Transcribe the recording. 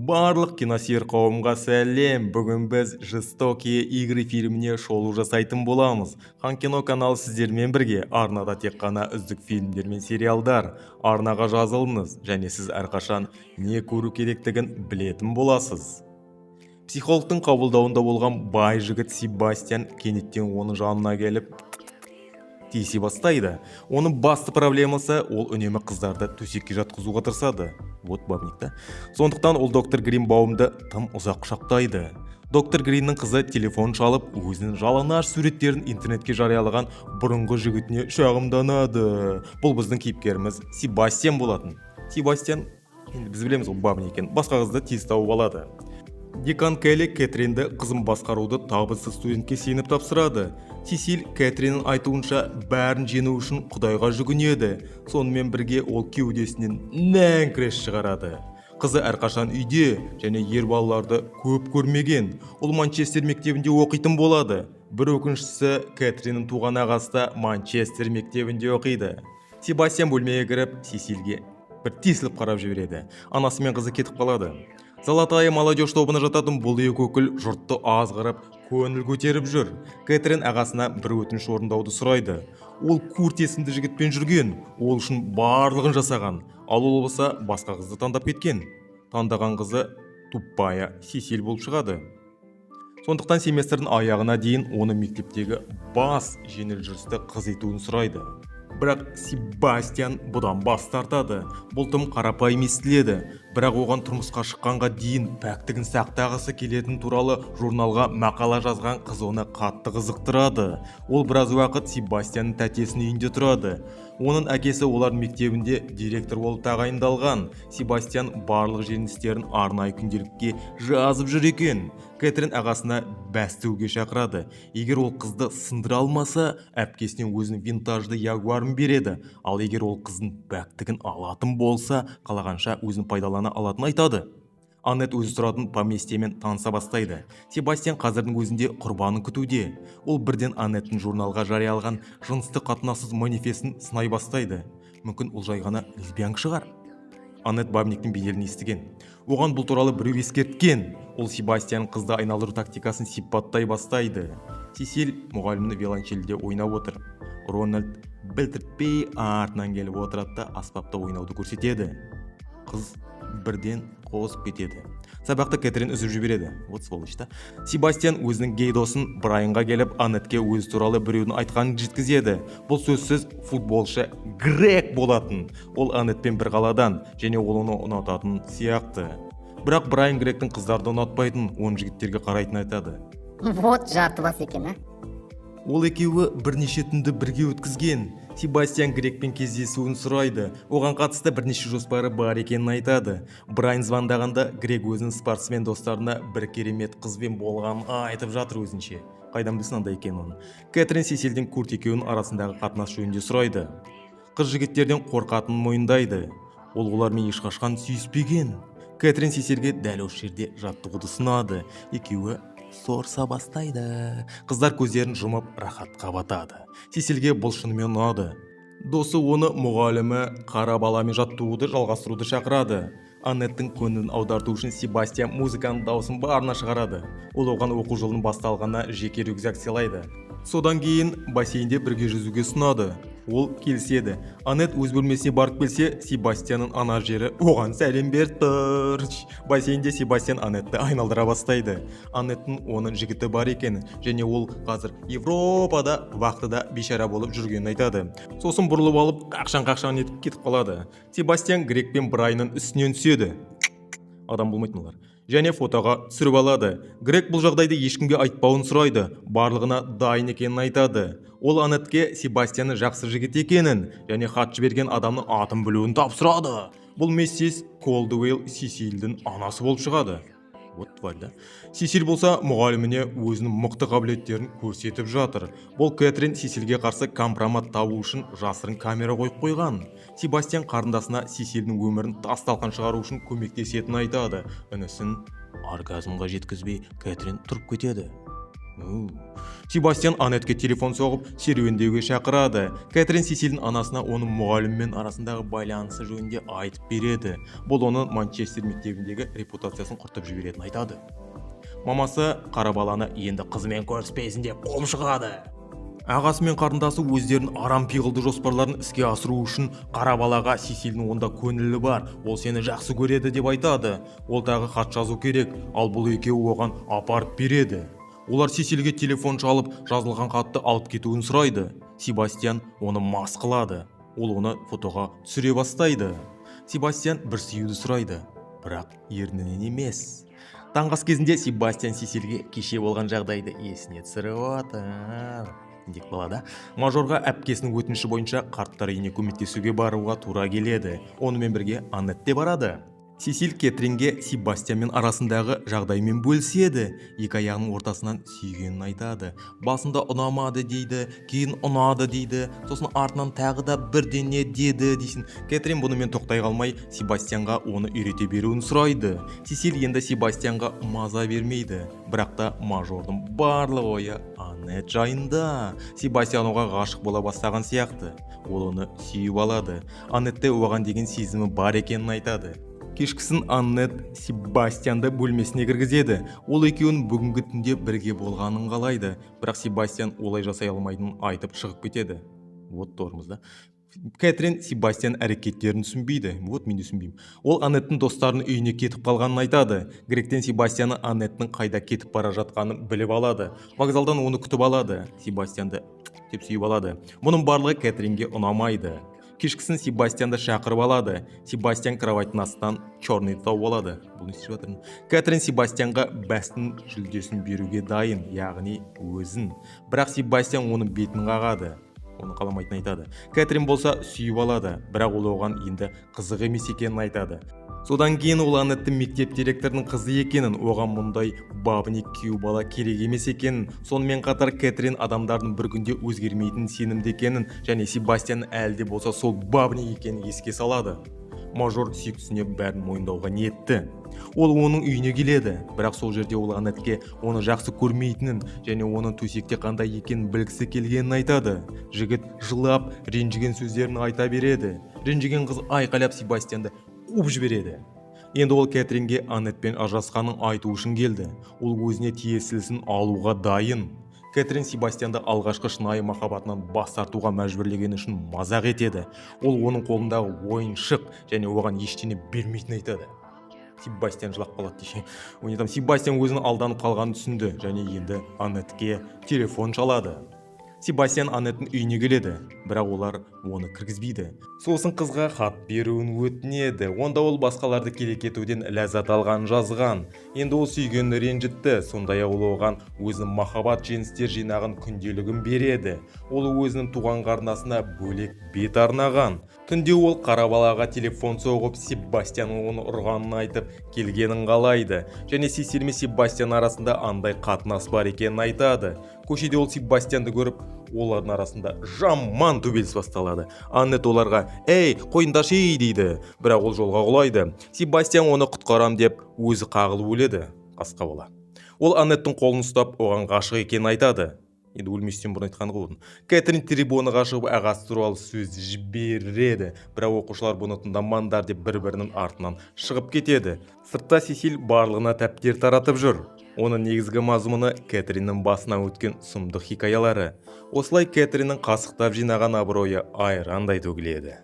Барлық киносүйер қауымға сәлем! Бүгін біз «Жестокие игры» фильміне шолу жасайтын боламыз. Хан Кино каналы сіздермен бірге. Арнада тек қана үздік фильмдер мен сериалдар. Арнаға жазылыңыз және сіз әрқашан не көру керектігін білетін боласыз. Психологтың қабылдауында болған бай жігіт Себастьян кенеттен оның жанына келіп, тиісе бастайды. Оның басты проблемасы: ол үнемі қыздарды төсекке жатқызуға тырысады. Вот бабник та. Сондықтан ол доктор Гринбаумды тым ұзақ құшақтайды. Доктор Гриннің қызы телефон шалып, өзінің жалаңаш суреттерін интернетке жариялаған бұрынғы жігітіне шағымданады. Бұл біздің кейіпкеріміз Себастьян болатын. Себастьян, енді біз білеміз, ол бабник екен. Басқа қызды тез тауып алады. Декан Келли Кэтринді қызын басқаруды табысты студентке сеніп тапсырады. Сесиль Кэтриннің айтуынша, бәрін жеңу үшін Құдайға жүгінеді. Сонымен бірге ол кеудесінен нән шығарады. Қызы әрқашан үйде және ер балаларды көп көрмеген. Ол Манчестер мектебінде оқитын болады. Бір өкініштісі, Кэтриннің туған ағасы да Манчестер мектебінде оқиды. Себастьян бөлмеге кіріп, Сесильге бір тесіліп қарап жібереді. Анасы мен қызы кетіп қалады. «Золотая молодежь» тобына жататын бұл екі өкіл жұртты азғырып, көңіл көтеріп жүр. Кэтрин ағасына бір өтініш орындауды сұрайды. Ол Курт есімді жігітпен жүрген, ол үшін барлығын жасаған, ал ол болса басқа қызды таңдап кеткен. Таңдаған қызы тупая Сесиль болып шығады. Сондықтан семестрдің аяғына дейін оны мектептегі бас жеңіл жүрісті қыз етуін сұрайды. Бірақ Себастьян бұдан бас тартады. Бұл тым қарапайым естіледі, бірақ оған тұрмысқа шыққанға дейін пәктігін сақтағысы келетіні туралы журналға мақала жазған қыз оны қатты қызықтырады. Ол біраз уақыт Себастьянның тәтесінің үйінде тұрады. Оның әкесі олардың мектебінде директор болып тағайындалған. Себастьян барлық жеңістерін арнайы күнделікке жазып жүр екен. Кэтрин ағасына бәс тігуге шақырады. Егер ол қызды сындыра алмаса, әпкесіне өзінің винтажды Ягуарын береді, ал егер ол қыздың пәктігін алатын болса, қалағанша өзін пайдалана алатынын айтады. Аннет өзі тұратын поместьемен таныса бастайды. Себастьян қазірдің өзінде құрбанын күтуде. Ол бірден Аннеттің журналға жариялаған жыныстық қатынассыз манифестін сынай бастайды. Мүмкін, ол жай ғана лесбиянка шығар. Аннет бабниктің беделін естіген. Оған бұл туралы біреу ескерткен. Ол Себастьян қызды айналдыру тактикасын сипаттай бастайды. Сесиль мұғалімні виолончельде ойнап отыр. Рональд білдіртпей артынан келіп отырады да, аспапта ойнауды көрсетеді. Қыз бірден қозып кетеді. Сабақты Кэтрин үзіп жібереді. Вот сволочь та. Себастьян өзінің гей досын Брайанға келіп, Аннетке өзі туралы біреудің айтқанын жеткізеді. Бұл сөзсіз футболшы Грег болатын. Ол Аннетпен бір қаладан және ол оны ұнататын сияқты. Бірақ Брайан Грегтің қыздарды ұнатпайтынын, оның жігіттерге қарайтынын айтады. Вот жарты бас екен, а. Ол екеуі бірнеше түнді бірге өткізген. Себастьян Грегпен кездесуін сұрайды. Оған қатысты бірнеше жоспары бар екенін айтады. Брайан звондағанда, Грег өзінің спортсмен достарына бір керемет қызбен болғанын айтып жатыр өзінше. Қайдан білсін андай екенін оны. Кэтрин Сесилден Курт екеуінің арасындағы қатынас жөнінде сұрайды. Қыз жігіттерден қорқатынын мойындайды. Ол олармен ешқашан сүйіспеген. Кэтрин Сесилге дәл осы жерде жаттығуды ұсынады. Екеуі сорса бастайды. Қыздар көздерін жұмып, рахатқа батады. Сесилге бұл шынымен ұнады. Досы оны мұғалімі қара баламен жаттығуды жалғастыруды шақырады. Аннеттің көңілін аударту үшін Себастьян музыканың дауысын барына шығарады. Ол оған оқу жылының басталғанына жеке рюкзак сыйлайды. Содан кейін бассейнде бірге жүзуге ұсынады. Ол келіседі. Аннет өз бөлмесіне барып келсе, Себастьянның ана жері оған сәлем беріп тұр. Бассейнде Себастьян Аннетті айналдыра бастайды. Аннеттің оның жігіті бар екенін және ол қазір Европада вахтада бейшара болып жүргенін айтады. Сосын бұрылып алып, қақшан қақшан етіп кетіп қалады. Себастьян Грег пен Брайанның үстінен түседі. Адам болмайтын олар. Және фотоға түсіріп алады. Грег бұл жағдайды ешкімге айтпауын сұрайды. Барлығына дайын екенін айтады. Ол Аннетке Себастьянның жақсы жігіт екенін және хат жіберген адамның атын білуін тапсырады. Бұл миссис Колдуэлл, Сесилдің анасы болып шығады. Вот тварь да. Сесиль болса мұғаліміне өзінің мықты қабілеттерін көрсетіп жатыр. Бұл Кэтрин Сесильге қарсы компромат табу үшін жасырын камера қойып қойған. Себастьян қарындасына Сесильдің өмірін тас талқан шығару үшін көмектесетінін айтады. Інісін оргазмға жеткізбей, Кэтрин тұрып кетеді. Себастьян Аннетке телефон соғып, серуендеуге шақырады. Кэтрин Сесилдің анасына оның мұғаліммен арасындағы байланысы жөнінде айтып береді. Бұл оның Манчестер мектебіндегі репутациясын құртып жіберетінін айтады. Мамасы қара баланы енді қызымен көріспесін деп қуып шығады. Ағасы мен қарындасы өздерінің арам пиғылды жоспарларын іске асыру үшін қара балаға Сесилдің онда көңілі бар, ол сені жақсы көреді деп айтады. Ол тағы хат жазу керек, ал бұл екеуі оған апарып береді. Олар Сесилге телефон шалып, жазылған хатты алып кетуін сұрайды. Себастьян оны мас қылады. Ол оны фотоға түсіре бастайды. Себастьян бір сүюді сұрайды, бірақ ернінен емес. Таңғы ас кезінде Себастьян Сесилге кеше болған жағдайды есіне түсіріп отыр. Тентек бала да. Мажорға әпкесінің өтініші бойынша қарттар үйіне көмектесуге баруға тура келеді. Онымен бірге Аннет те барады. Сесиль Кэтринге Себастьянмен арасындағы жағдаймен бөліседі. Екі аяғының ортасынан сүйгенін айтады. Басында ұнамады дейді, кейін ұнады дейді, сосын артынан тағы да бірдеңе деді дейсің. Кэтрин бұнымен тоқтай қалмай, Себастьянға оны үйрете беруін сұрайды. Сесиль енді Себастьянға маза бермейді. Бірақ та мажордың барлық ойы Аннет жайында. Себастьян оған ғашық бола бастаған сияқты. Ол оны сүйіп алады. Аннетте оған деген сезімі бар екенін айтады. Кешкісін Аннет Себастьянды бөлмесіне кіргізеді. Ол екеуінің бүгінгі түнде бірге болғанын қалайды. Бірақ Себастьян олай жасай алмайтынын айтып шығып кетеді. Вот тормоз да. Кэтрин Себастьян әрекеттерін түсінбейді. Вот мен де түсінбеймін. Ол Аннеттің достарының үйіне кетіп қалғанын айтады. Грегтен Себастьяны Аннеттің қайда кетіп бара жатқанын біліп алады. Вокзалдан оны күтіп алады. Себастьянды деп сүйіп алады. Бұның барлығы Кэтринге ұнамайды. Кешкісін Себастьянды шақырып алады. Себастьян кроваттың астынан черный тауып алады. Бұл не істеп жатыр? Кэтрин Себастьянға бәстің жүлдесін беруге дайын, яғни өзін. Бірақ Себастьян оның бетін қағады. Оны қаламайтынын айтады. Кэтрин болса сүйіп алады, бірақ ол оған енді қызық емес екенін айтады. Содан кейін ол Аннеттің мектеп директорының қызы екенін, оған мұндай бабник күйеу бала керек емес екенін, сонымен қатар Кэтрин адамдардың бір күнде өзгермейтінін сенімді екенін және Себастьян әлі де болса сол бабник екенін еске салады. Мажор сүйіктісіне бәрін мойындауға ниетті. Ол оның үйіне келеді, бірақ сол жерде ол Аннетке оны жақсы көрмейтінін және оның төсекте қандай екенін білгісі келгенін айтады. Жігіт жылап, ренжіген сөздерін айта береді. Ренжіген қыз айқайлап Себастьянды қуып жібереді. Енді ол Кэтринге Аннетпен ажырасқанын айту үшін келді. Ол өзіне тиесілісін алуға дайын. Кэтрин Себастьянды алғашқы шынайы махаббатынан бас тартуға мәжбүрлегені үшін мазақ етеді. Ол оның қолындағы ойыншық және оған ештеңе бермейтінін айтады. Себастьян жылап қалады десе. Ойне там Себастьян өзінің алданып қалғанын түсінді және енді Аннетке телефон шалады. Себастьян Аннеттің үйіне келеді, бірақ олар оны кіргізбейді. Сосын қызға хат беруін өтінеді. Онда ол басқаларды келек етуден ләззат алғанын жазған. Енді ол сүйгенін ренжітті, сондай-ақ ол оған өзінің махаббат жеңістер жинағын күнделігін береді. Ол өзінің туған қарындасына бөлек бет арнаған. Түнде ол қара балаға телефон соғып, Себастьянның оны ұрғанын айтып, келгенін қалайды. Және Сесиль мен Себастьян арасында андай қатынас бар екенін айтады. Көшеде ол Себастьянды көріп, олардың арасында жаман төбелес басталады. Аннет оларға: «Ей, қойыңдаршы ей», дейді. Бірақ ол жолға құлайды. Себастьян оны құтқарам деп өзі қағылып өледі. Қасқа бала. Ол Аннеттің қолын ұстап, оған ғашық екенін айтады. Енді өлместен бұрын айтқан ғой оны. Кэтрин трибунаға шығып ағасы туралы сөз жібереді. Бірақ оқушылар бұны тыңдамаңдар деп бір-бірінің артынан шығып кетеді. Сыртта Сесиль барлығына дәптер таратып жүр. Оның негізгі мазмұны Кэтриннің басынан өткен сұмдық хикаялары. Осылай Кэтриннің қасықтап жинаған абыройы айрандай төгіледі.